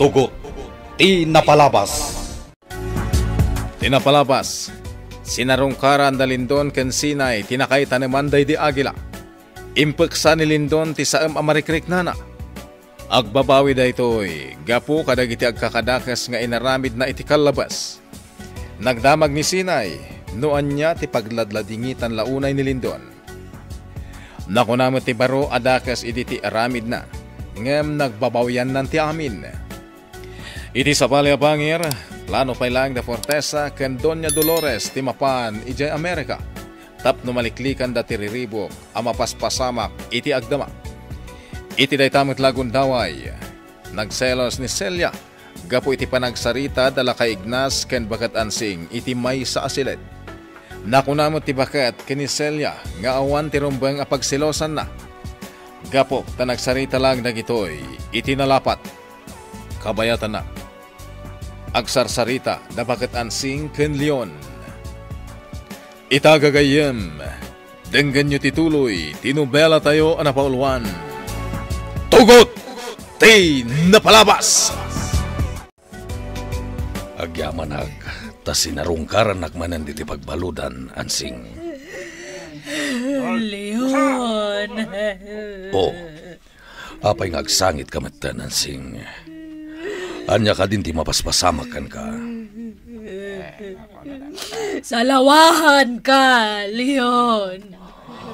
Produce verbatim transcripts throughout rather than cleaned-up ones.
Tugot ti napalabas. Ti napalabas, sinarungkaran da Lindon ken Sinay ti nakaitaneman daydi agila. Impeksa ni Lindon ti saem a marikriknana. Agbabawi daytoy gapu kadagiti agkakadakes nga inaramidna iti kallabas. Nagdamag ni Sinay no ania ti pagladladingitan la unay ni Lindon. Nakuna met ti baro a dakes idi ti aramidna, ngem nagbabawiannan ti amin. Iti sabali a bangir, plano pay laeng da Fortesa ken Doña Dolores ti mapan idiay Amerika tapno maliklikanda ti riribuk a mapaspasamak iti agdama. Iti dayta met la gundaway, nagselos ni Celia gapu iti panagsarita da Lakay Ignas ken Baket Ansing iti maysa a siled. Nakuna met ti Baket ken ni Celia nga awan ti rumbeng a pagselosanna gapu ta nagsarita laeng dagitoy iti nalapat. Kabayatanna, agsarsarita da Baket Ansing ken Leon. Ita gagayyem, denggenyo ti tuloy ti nobelatayo a napauluan, Tugot ti Napalabas! Agyamanak, ta sinarungkarannak manen ditoy pagbaludan, Ansing. Leon. Oh, apay nga agsangitka metten, Ansing? Ania kadin ti mapaspasamak kenka? Salawahanka, Leon.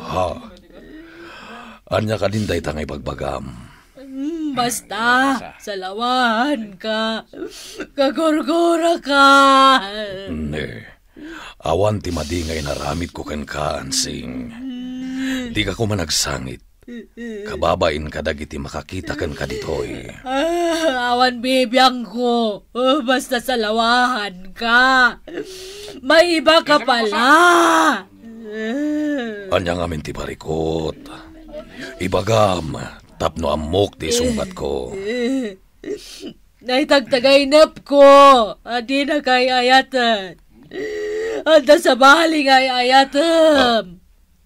Ha? Ania kadin dayta nga ibagbagam? Mm, basta, salawahanka. Kagurguraka. Ne, awan ti madi nga inaramidko kenka, Ansing. Dika koma agsangit. Kababain kadagiti makakita kenka ditoy. Ah, awan bibiangko. Oh, basta salawahanka. Maiba ka pala. Ania ngamin ti barikot? Ibagam, tapno ammok ti isungbatko. Naitagtagainepko a dinaka ay-ayaten. Adda sabali nga ay-ayatem.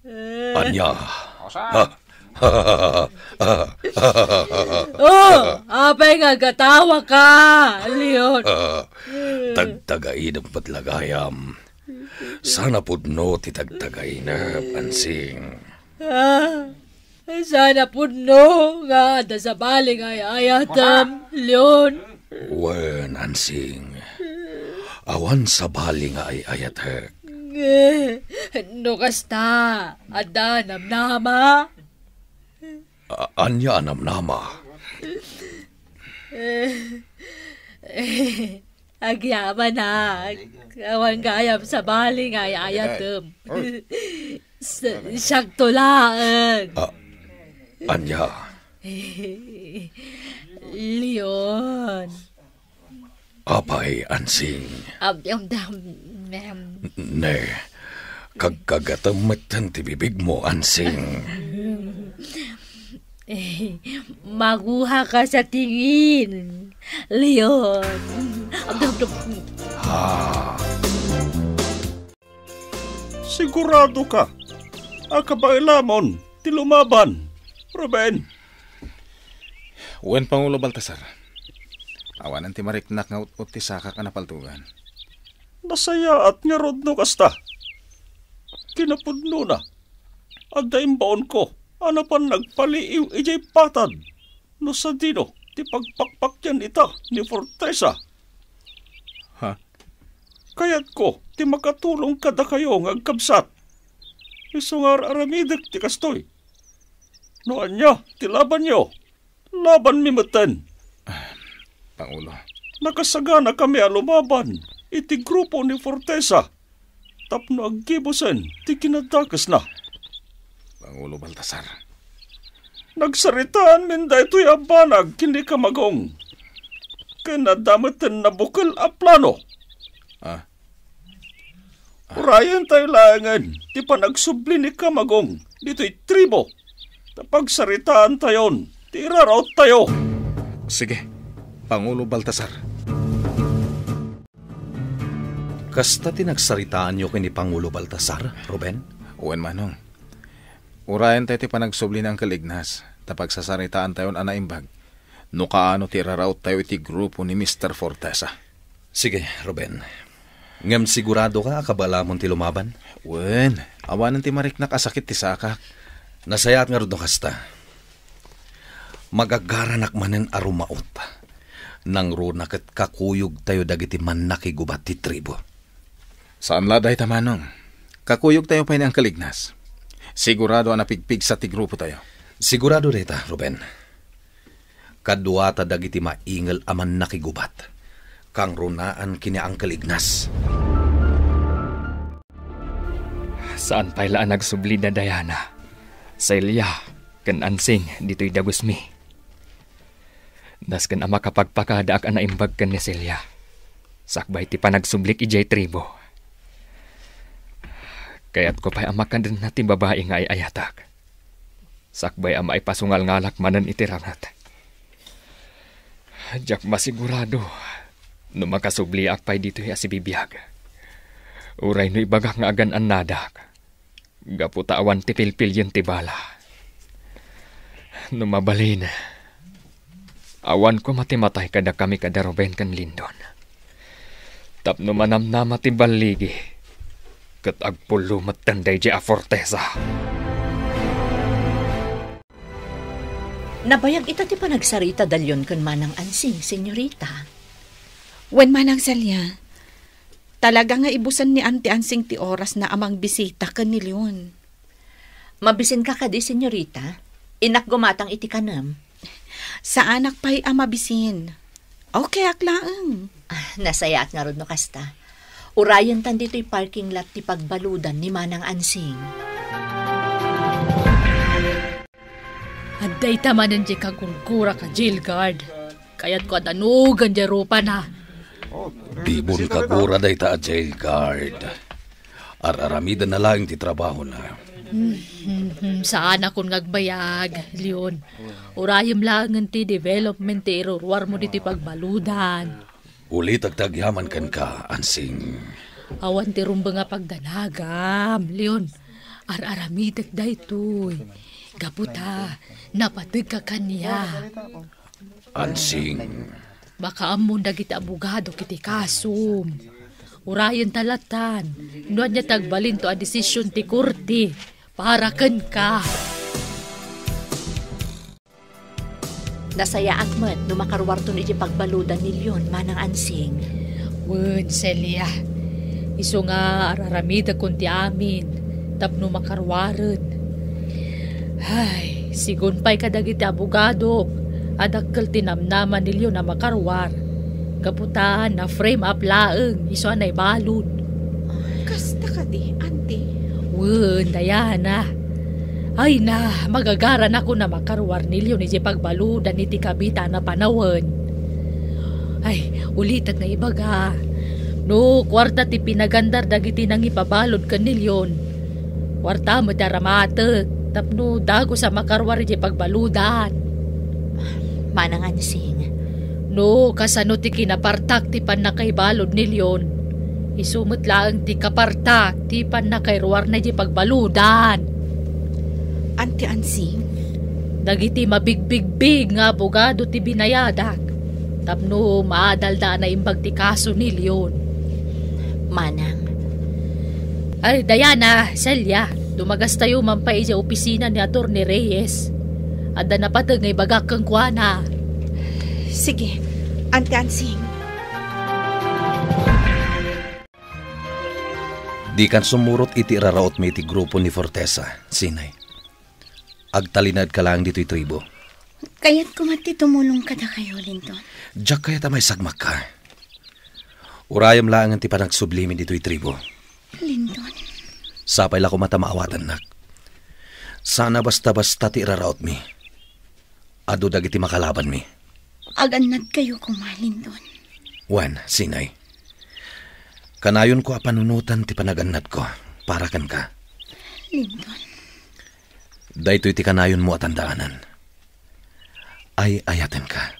Ah, ania? Ha? Oh, apay nga agatawaka, Leon? Ah, tagtagainep met la gayam. Sana pudno ti tagtagainep, Ansing. Ah, sana pudno nga adda sabali nga ay-ayatem, Leon. Wen, Ansing. Awan sabali nga ay-ayatek. Eh, no kasta, adda namnama? A-, ania a namnama? Eh, eh, agyamanak. Awan gayam sabali nga ay-ayatem. Sa-, siakto laeng. Ah, ania? Leon. Apay, Ansing? Am, am, am, am. Ne, kagkagatem metten ti bibigmo, Ansing. Eh, maguhaka sa tingin, Leon. Am, am, am. Ah. Siguradoka a kabaelamon ti lumaban, Ruben? Wen, Pangulo Baltasar. Awanen ti mariknak nga ut-ot ti sakak a napaltogan. Nasayaat ngarud no kasta. Kinapudnona, adda imbaonko a napan nagpaliiw idiay patad no sadino ti pagpakpakyan ita ni Fortesa. Ha? Kayatko ti makatulong kadakayo nga agkabsat. Isu nga ar-aramidek ti kastoy. No ania ti labanyo, labanmi metten. Ah, Pangulo. Nakasaganakami a lumaban iti grupo ni Fortesa tapno aggibusen ti kinadakesna. Pangulo Baltasar. Nagsaritaanmin daytoy a banag ken ni Kamagong. Ken adda metten nabukel a plano. Ah. Urayentayo laengen ti panagsubli ni Kamagong ditoy tribo ta pagsaritaantayon ti iraraottayo. Sige, Pangulo Baltasar. Kasta ti nagsaritaanyo ken ni Pangulo Baltasar, Ruben? Wen, Manong. Urayentayo ti panagsubli ni Uncle Ignas ta pagsasaritaantayon a naimbag no kaano ti iraraottayo iti grupo ni Mister Fortesa. Sige, Ruben. Ngem siguradoka a kabaelamon ti lumaban? Wen, awanen ti mariknak a sakit ti sakak. Nasayaat ngarud no kasta. Magagaranak manen a rumaot. Nangruna ket kakuyogtayo dagiti mannakigubat ti tribu. Saan la dayta, Manong. Kakuyogtayo pay ni Uncle Ignas. Sigurado a napigpigsa ti grupotayo. Sigurado dayta, Ruben. Kaduata dagiti maingel a mannakigubat. Kangrunaan ken ni Uncle Ignas. Saan pay la a nagsubli da Diana, Celia, ken Ansing ditoy dagusmi. Nasken a makapagpakadaak a naimbag ken ni Celia. Sakbay ti panagsublik idiay tribo. Kayatko pay a makadenna ti babai nga ay-ayatak. Sakbay a maipasungalngalak manen iti rarat. Diak masigurado no makasubliak pay ditoy a sibibiag. Uray no ibagak nga agan-annadak. Gapu ta awan ti pilpilien ti bala. No mabalin, awan koma ti matay kadakami kada Ruben ken Lindon. Tapno manamnama ti balligi, ket agpullo metten daydiay a fortesa. Nabayag ita ti panagsarita da Leon ken Manang Ansing, senyorita. Wen, Manang Celia, talaga nga ibusen ni Auntie Ansing ti orasna a mangbisita ken ni Leon. Mabisinka kadi, senyorita? Innak gumatang iti kanem. Saanak pay a mabisin. Okay ak laeng. Ah, nasayaat ngarud no kasta. Urayentan ditoy parking lot ti pagbaludan ni Manang Ansing. Adda ita manen diay kagurgurak a jail guard. Kayatko a danugen diay rupana. Dimo kagura dayta a jail guard. Ar-aramidenna laeng ti trabahona. Hmm, hmm, hmm, saanakon nga agbayag, Leon. Urayem laengen ti development ti iruruarmo ditoy pagbaludan. Ulitek ti agyaman kenka, Ansing. Awan ti rumbeng a pagdanagam, Leon. Ar-aramidek daytoy. Gapu ta, napategka kaniak. Ansing. Makaammon dagiti abogado iti kasom. Urayenta lattan, no ania ti agbalinto a desisyon ti korte para kenka. Nasayaat met no makaruarton iti pagbaludan ni Leon, Manang Ansing. Wen, Celia, isu nga ar-aramidekon ti amin tapno makaruaren. Ay, sigun pay kadagiti abogado a dakkel ti namnama ni Leon a makaruar. Gapu ta na-frame up laeng isu a naibalud. Kasta kadi, Auntie? Wen, Diana. Ay na, magagaranakon a makaruar ni Leon idiay pagbaludan iti kabita a napanawen. Ay, ulitek nga ibaga. No kuarta ti pinagandar dagiti nangipabalud ken ni Leon, kuarta met ti aramatek tapno dagus a makaruar idiay pagbaludan. Manang Ansing. No kasano ti kinapartak ti pannakaibalud ni Leon, isu met laeng ti kapartak ti pannakairuarna idiay pagbaludan. Auntie Ansing? Dagiti mabigbigbig nga abogado ti binayadak tapno maadalda a naimbag ti kaso ni Leon. Manang. Ay, Diana, Celia, dumagastayo man pay idiay opisina ni Attorney Reyes. Adda napateg nga ibagak kenkuana. Sige, Auntie Ansing. Dikan sumurot iti irarautmi iti grupo ni Fortesa, Sinay. Agtalinaedka laeng ditoy tribo. Kayatko met ti tumulong kadakayo, Lindon. Diak kayat a maisagmakka. Urayem laengen ti panagsublimi ditoy tribo. Lindon. Sapay la koma ta maawatennak. Saan a basta-basta ti irarautmi. Adu dagiti makalabanmi. Agannadkayo koma, Lindon. Wen, Sinay. Kanayonko a panunoten ti panagannadko para kenka. Lindon. Daytoy ti kanayonmo a tandaanen. Ay-ayatenka.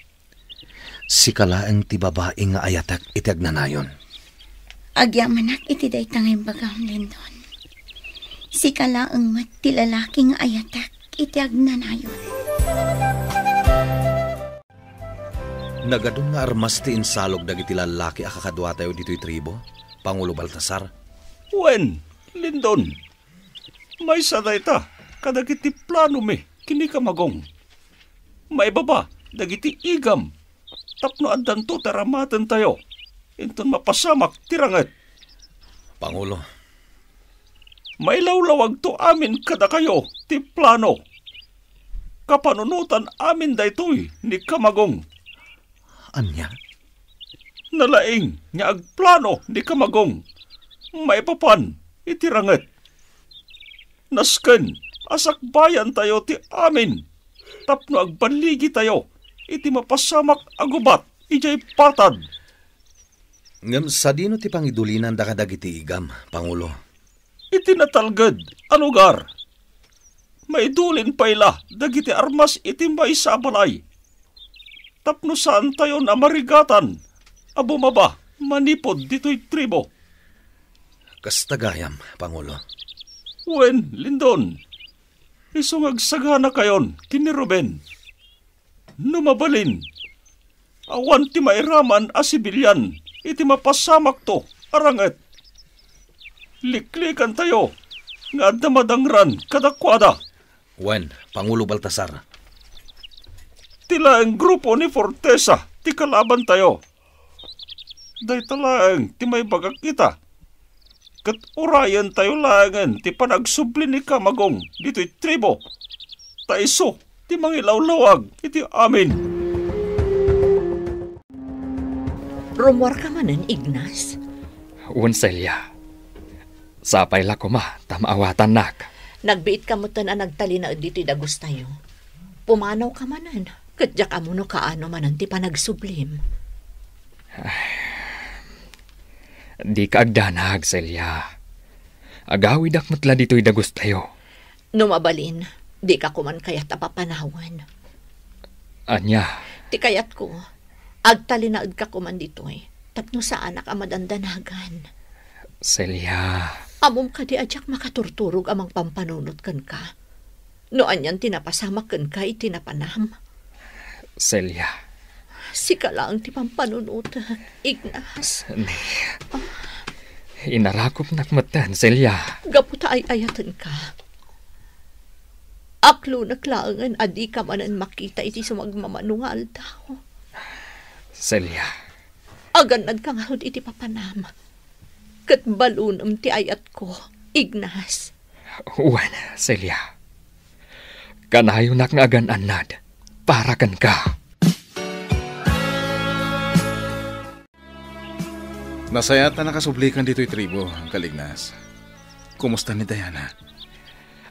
Sika laeng ti babai nga ayatek iti agnanayon. Agyamanak iti dayta nga imbagam, Lindon. Sika laeng met ti lalaki nga ayatek iti agnanayon. Nagadun nga armas ti insalog dagiti lallaki a kakaduatayo ditoy tribu, Pangulo Baltasar? Wen, Lindon, maysa dayta kadagiti planomi ken ni Kamagong. Maibaba dagiti igam tapno addanto ti aramatentayo inton mapasamak ti ranget. Pangulo. Mailawlawagto amin kadakayo ti plano. Kapanunotan amin daytoy ni Kamagong. Ania? Nalaing nga agplano ni Kamagong maipapan iti ranget. Nasken a sakbayantayo ti amin tapno agballigitayo iti mapasamak a gubat idiay patad. Ngem sadino ti pangidulinanda kadagiti igam, Pangulo? Iti natalged a lugar, maidulin pay la dagiti armas iti maysa a balay tapno saantayon a marigatan a bumaba manipud ditoy tribo. Kasta gayam, Pangulo. Wen, Lindon, isu nga agsaganakayon ken ni Ruben. No mabalin, awan ti mairaman a sibilian iti mapasamakto a ranget. Liklikantayo nga adda madangran kadakuada. Wen, Pangulo Baltasar. Ti laeng grupo ni Fortesa ti kalabantayo. Dayta laeng ti maibagak ita. Ket urayentayo laengen ti panagsubli ni Kamagong ditoy tribo, ta isu ti mangilawlawag iti amin. Rummuarka manen, Ignas? Wen, Celia. Sapay la koma ta maawatannak. Nagbiitka metten a nagtalinaed ditoy dagustayo. Pumanawka manen, ket diak ammo no kaano manen ti panagsublim. Dika agdanag, Celia. Agawidak met la ditoy dagustayo. No mabalin, dika koman kayat a papanawen. Ania? Ti kayatko, agtalinaedka koman ditoy tapno saanak a madandanagan. Celia. Ammom kadi a diak makaturturog a mangpampanunot kenka? No anian ti napasamak kenka iti napanam? Celia. Sika laeng ti pampanunotek, Ignas. Ni, inarakopnak metten, Celia. Gapu ta ay-ayatenka, aklonek laengen a dika manen makita iti sumagmamano nga aldaw. Celia. Agannadka ngarud iti papanam. Ket balunem ti ayatko, Ignas. Wen, Celia. Kanayonak nga agan-annad para kenka. Nasayaat a nakasublikan ditoy tribo, Uncle Ignas. Kumusta ni Diana?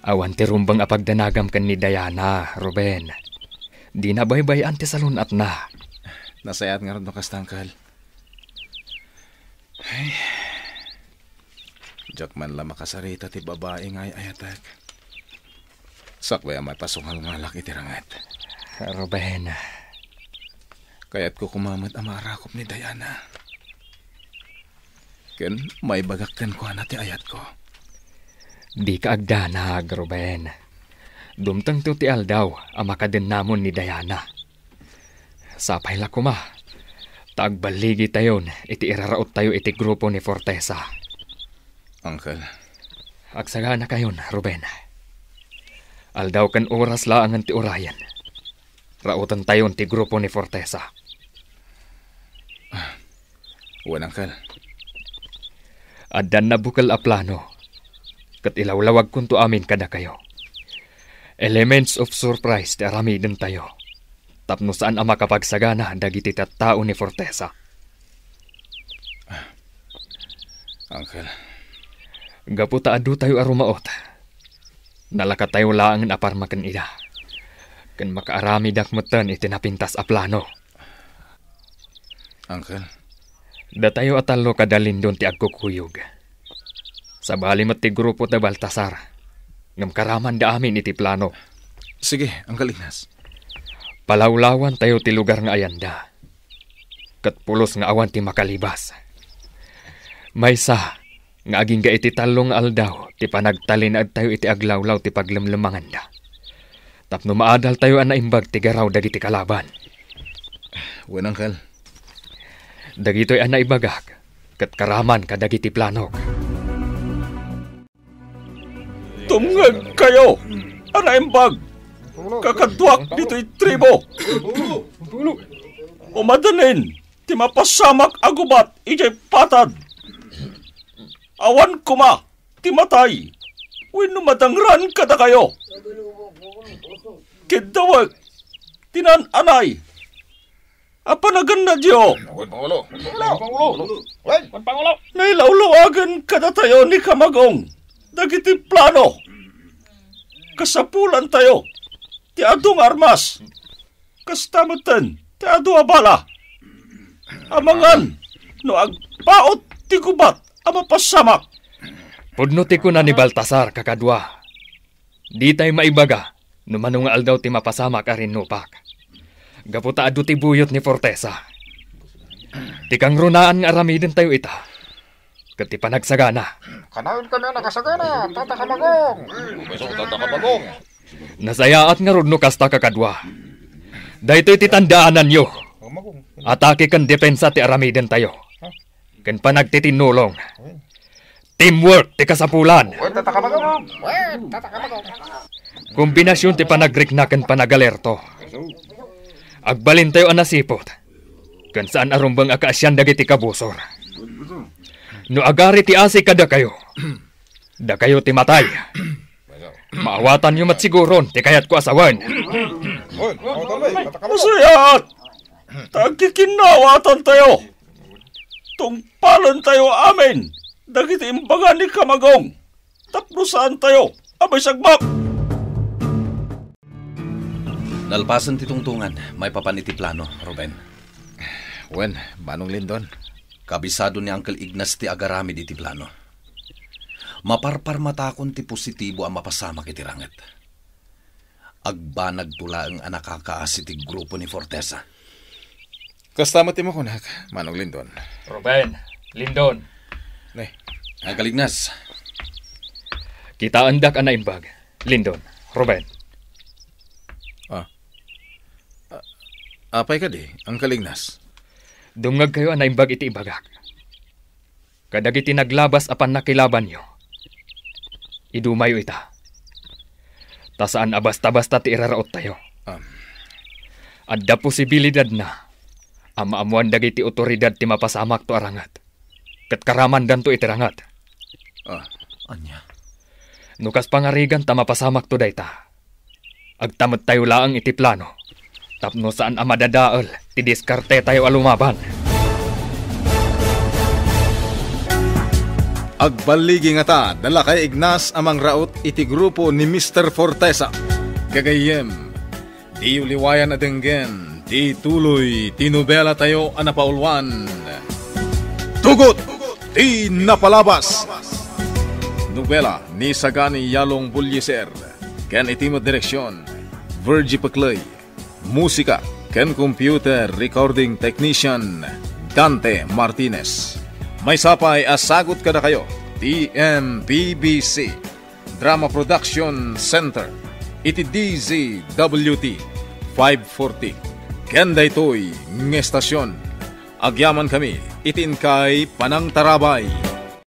Awan ti rumbeng a pagdanagam ken ni Diana, Ruben. Di nabaybay-an ti salun-atna. Nasayaat ngarud no kasta, Uncle. Ay. Diak man la makasarita ti babai nga ay-ayatek. Sakbay a mapasungalngalak iti ranget. Ruben. Kayatko koma met a maarakop ni Diana. Ken maibagak kenkuana ti ayatko. Dika agdanag, Ruben. Dumtengto ti aldaw a makadennamon ni Diana. Sapay la koma ta agballigitayon iti iraraottayo iti grupo ni Fortesa. Uncle. Agsaganakayon, Ruben. Aldaw ken oras laengen ti urayen. Raotentayon ti grupo ni Fortesa. Ah, wen, Uncle. Addan nabukel a plano, ket ilawlawagkonto amin kadakayo. Elements of surprise ti aramidentayo, tapno saan a makapagsagana dagiti tattao ni Fortesa. Ah, Uncle. Gapu ta adutayo a rumaot, nalakatayo laengen a parmaken ida, ken makaaramidak metten iti napintas a plano. Uncle. Datayo a tallo kada Lindon ti agkukuyog. Sabali met ti grupo da Baltasar, ngem karamanda amin iti plano. Sige, Uncle Ignas. Palawlawantayo ti lugar nga ayanda, ket pulos nga awan ti makalibas. Maysa nga agingga iti tallo nga aldaw ti panagtalinaedtayo iti aglawlaw ti paglemlemmanganda, tapno maadaltayo a naimbag ti garaw dagiti kalaban. Wen, Uncle. Dagitoy a naibagak, ket karaman kadagiti planok. Tumngegkayo a naimbag, kakaduak ditoy tribu. Umadanin ti mapasamak a gubat idiay patad. Awan koma ti matay wenno madangran kadakayo. Kiddawek ti naan-anay a panagannadyo. Wen, Pangulo. Wen, Pangulo. Wen, Pangulo. Nailawlawagen kadatayo ni Kamagong dagiti plano. Kasapulantayo ti adu nga armas. Kasta metten ti adu a bala. Amangan no agpaut ti gubat a mapasamak. Pudno ti kuna ni Baltasar, kakadua. Ditay maibaga no mano nga aldaw ti mapasamak a rinnupak. Gapu ta adu ti buyot ni Fortesa. Ti kangrunaan nga aramidentayo ita, ket ti panagsagana. Kanayon kami a nakasagana, Tata Kamagong. Umeso, Tata Kamagong. Nasayaat ngarud no kasta, kakadua. Daytoy ti tandaananyo. Kamagong. Atake ken depensa ti aramidentayo. Ken panagtitinnulong. Teamwork ti kasapulan. Wen, Tata Kamagong. Wen, Tata Kamagong. Kombinasion ti panagrikna ken panagalerto. Agbalintayo a nasiput. Ken saan a rumbeng a kaasian dagiti kabusor. No agari ti asi kadakayo, dakayo ti matay. Maawatanyo met siguron ti kayatko a sawen. Wen, awatanmi, Tata Kamagong. Masayat! Ta agkikinnawatantayo. Tungpalentayo amin dagiti imbaga ni Kamagong tapno saantayo a maisagmak. Nalpasen ti tungtungan maipapan iti plano, Ruben. Wen, Manong Lindon. Kabisado ni Uncle Ignas ti agaramid iti plano. Maparparmatakon ti positibo a mapasamak iti ranget. Agbanagto laeng a nakakaasi ti grupo ni Fortesa. Kasta met ti makunak, Manong Lindon. Ruben, Lindon. Ne. Uncle Ignas. Kitaendak a naimbag, Lindon, Ruben. Ah. A-, apay kadi, Uncle Ignas? Dumngegkayo a naimbag iti ibagak. Kadagiti naglabas a pannakilabanyo, idumayo ita. Ta saan a basta-basta ti iraraottayo. Ah. Adda posibilidadna a maammoan dagiti otoridad ti mapasamakto a ranget, ket karamandanto iti ranget. Ah. Ania? No kas pangarigan ta mapasamakto dayta, agtamettayo laeng iti plano tapno saan a madadael ti diskartetayo a lumaban. Agballigi ngata da Lakay Ignas a mangraot iti grupo ni Mister Fortesa. Gagayyem, diyo liwayan a denggen ti tuloy ti nobelatayo a napauluan, Tugot ti Napalabas. Nobela ni Sagani Yalong Bullieser. Ken iti met direksion, Virgie Pecley. Musika ken computer recording technician, Dante Martinez. Maysa pay a sagut kadakayo ti M P B C Drama Production Center iti D Z W T five forty. Ken daytoy nga estasion, agyamankami iti inkay panangtarabay.